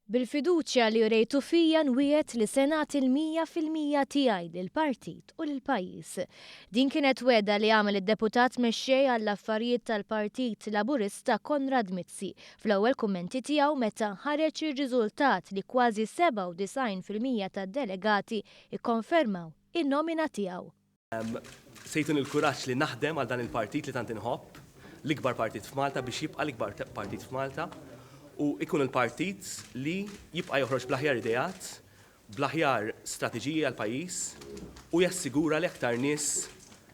Bil-fiduċja li urejtu fija nwiegħed li se nagħti l-100% tiegħi lill-partit u lill-pajjiż. Din kienet wegħda li għamel id-Deputat Mexxej għall-Affarijiet tal-Partit Laburista Konrad Mizzi fl-ewwel kummenti tiegħu meta ħareġ ir-riżultat li kważi 97% tad-delegati kkonfermaw in-nomina tiegħu. Se jtuni l-kuraġġ li naħdem għal dan il-partit li tant inħobb, l-ikbar partit f'Malta biex jibqa' l-ikbar partit f'Malta u jkun il-partit li jibqa' joħroġ bl-aħjar ideat, bl-aħjar strateġiji għall-pajjiż u jassigura li aktar nies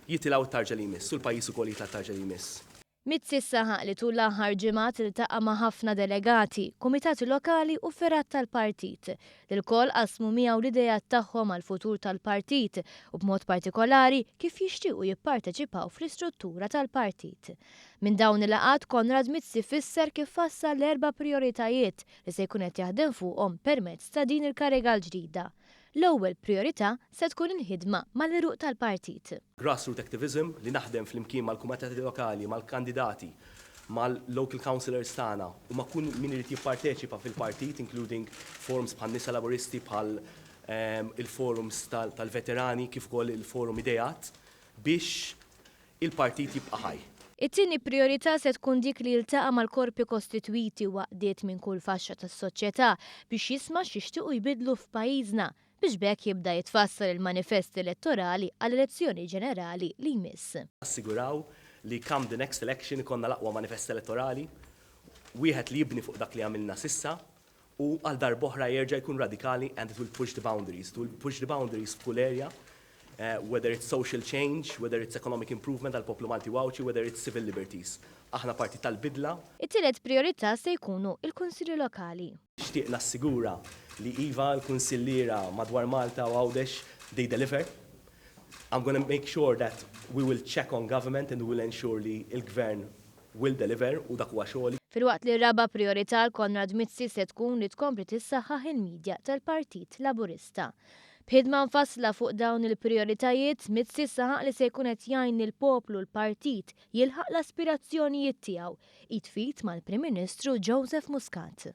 jitilgħu t-tarġa li jmiss u l-pajjiż ukoll jitla' t-tarġa li jmiss. Mizzi saħaq li tul l-aħħar ġimgħat iltaqa' ma' ħafna delegati, kumitati lokali u fergħat tal-partit, li lkoll qasmu miegħu l-ideat tagħhom għall-futur tal-partit u b'mod partikolari kif jixtiequ jipparteċipaw fl-istruttura tal-partit. Minn dawn il-laqgħat Konrad Mizzi fisser kif fassal l-erba' prijoritajiet li se jkun qed jaħdem fuqhom permezz ta' din il-kariga l-ġdida. L-ewwel prijorità se tkun il-ħidma mal-għeruq tal-partit. Grassroot activism, li naħdem flimkien mal-kumitati lokali, mal-kandidati, mal-local councillors tagħna u ma' kull min irid jipparteċipa fil-partit, including forums bħal Nisa Laburisti, bħal il-forums tal-veterani kif ukoll il-forum Ideat biex il-partit jibqa' ħaj. It-tieni prijorità se tkun dik li jiltaqa' mal-korpi kostitwiti u għaqdiet minn kull faxxa tas-soċjetà biex jisma' x'jixtiequ jbiddlu f'pajjiżna biex b'hekk jibda jitfassal il-manifest elettorali għall-elezzjoni ġenerali li jmiss. Nassiguraw li come the next election ikollna l-aqwa manifest elettorali, wieħed li jibni fuq dak li għamilna s'issa u għal darb'oħra jerġa' jkun radikali and it will push the boundaries. It will push the boundaries f'kull area, whether it's social change, whether it's economic improvement għall-poplu Malti u Għawdxi, whether it's civil liberties. Aħna partit tal-bidla. It-tielet prijorità se jkunu l-Kunsilli Lokali. Nixtieq nassigura li iva l-kunsilliera madwar Malta u Għawdex they deliver. I'm gonna make sure that we will check on government and we will ensure li l-Gvern will deliver u dak huwa xogħli. Filwaqt li r-raba' prijorità għal Konrad Mizzi se tkun li tkompli tissaħħaħ il-media tal-Partit Laburista. B'ħidma mfassla fuq dawn il-prijoritajiet, Mizzi saħaq li se jkun qed jgħin lill-poplu u l-partit jilħaq l-aspirazzjonijiet tiegħu, id f'id mal-Prim Ministru Joseph Muscat.